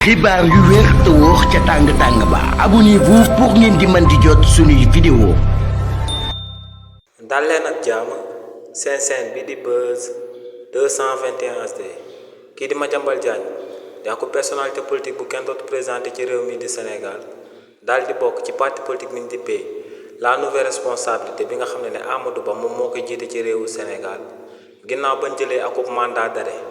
xibaar yu wér te wóor ca tàng ba abonnez-vous pour ngeen di mën di jot suñuy vidéo. dal leen ak jàmm seen bi di Buzz 221 HD kii di Madiambal Diagne yaa ko personnalité politique bu kenn dootu présenté ci réew mi di Sénégal daal di bokk ci parti politique mi di paix la nouvelle responsabilité bi nga xam ne Amadou Ba moom moo ko jiite ci réewu Sénégal ginnaaw bañ jëlee akub mandat d'arrêt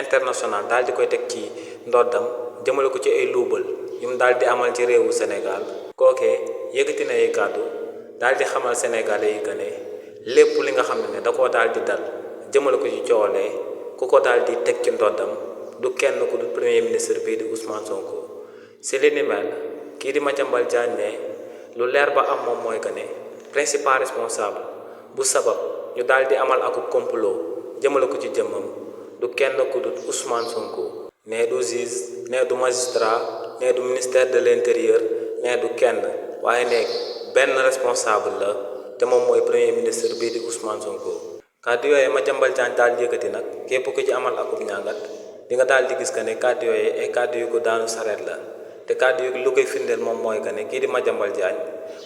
international daal di koy teg ci ndoddam jëmale ko ci ay luubal yu mu daal di amal ci réewu Sénégal kookee yëkkati na ay kàddu daal di xamal sénégalais yi que ne lépp li nga xam ne da koo daal di dal jëmale ko ci coowalee ku ko daal di teg ci ndoddam du kenn ku du premier ministre bii di Ousmane Sonko si li ni mel kii di Madiambal Diagne ne lu leer ba am moom mooy que ne principal responsable bu sabab ñu daal di amal akub complot jëmale ko ci jëmmam du kenn ku du Ousmane Sonko nee du juge nee du magistrat nee du ministère de l'intérieur nee du kenn waaye ne benn responsable la te moom mooy premier ministre bii di Ousmane Sonko kàddu yooyu Madiambal Diagne daal di yëkkati nag képp ku ci amal akub ñàngat di nga daal di gis que ne kàddu yooyu ay kàddu yu ko daanu sareet la te kàddu yu lu koy firndeel moom mooy que ne kii di Madiambal Diagne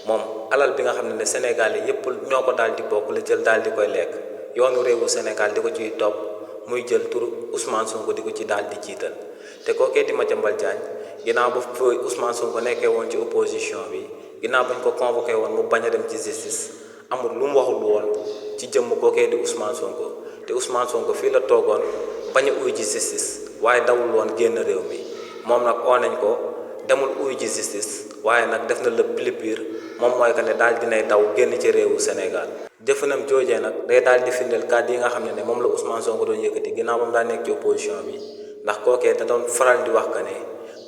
moom alal bi nga xam ne Sénégal yi yépp ñoo ko daal di bokk la jël daal di koy lekk yoonu réewu Sénégal di ko ciy topp muy jël turu Ousmane Sonko di ko ci daal di jiital te kookee di Madiambal Diagne ginnaaw ba fooy Ousmane Sonko nekkee woon ci opposition bi ginnaaw bañ ko convoqué woon mu bañ a dem ci justice amul lu mu waxul woon ci jëmm kookee di Ousmane Sonko te Ousmane Sonko fii la toogoon bañ a uy ji justice waaye dawul woon génn réew mi moom nag oo nañ ko demul uy ji justice waaye nag def na le plus pire moom mooy que ne daal dinay daw génn ci réewu Sénégal jëfanam joojee nag day daal di firndeel kàddu yi nga xam ne moom la Ousmane Sonko doon yëkkati ginnaaw ba mu daa nekk ci opposition bi ndax kookee da doon faral di wax que ne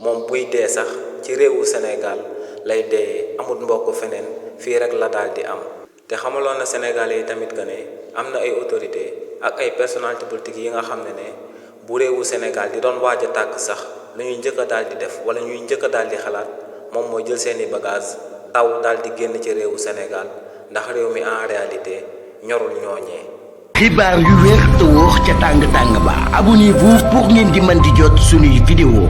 moom buy dee sax ci réewu Sénégal lay dee amul mbokk feneen fii rek la daal di am te xamaloon na Sénégalais yi tamit que ne am na ay autorité ak ay personnalité politique yi nga xam ne bu réewu Sénégal di doon waaj a tàkk sax lu ñuy njëkk a daal di def wala ñuy njëkk a daal di xalaat moom mooy jël seeni bagage taw daal di génn ci réewu Sénégal ndax réew mi en réalité ñorul ñooñee. xibaar yu wér te wóor ca tàng ba abonnez-vous pour ngeen di mën di jot suñuy vidéo.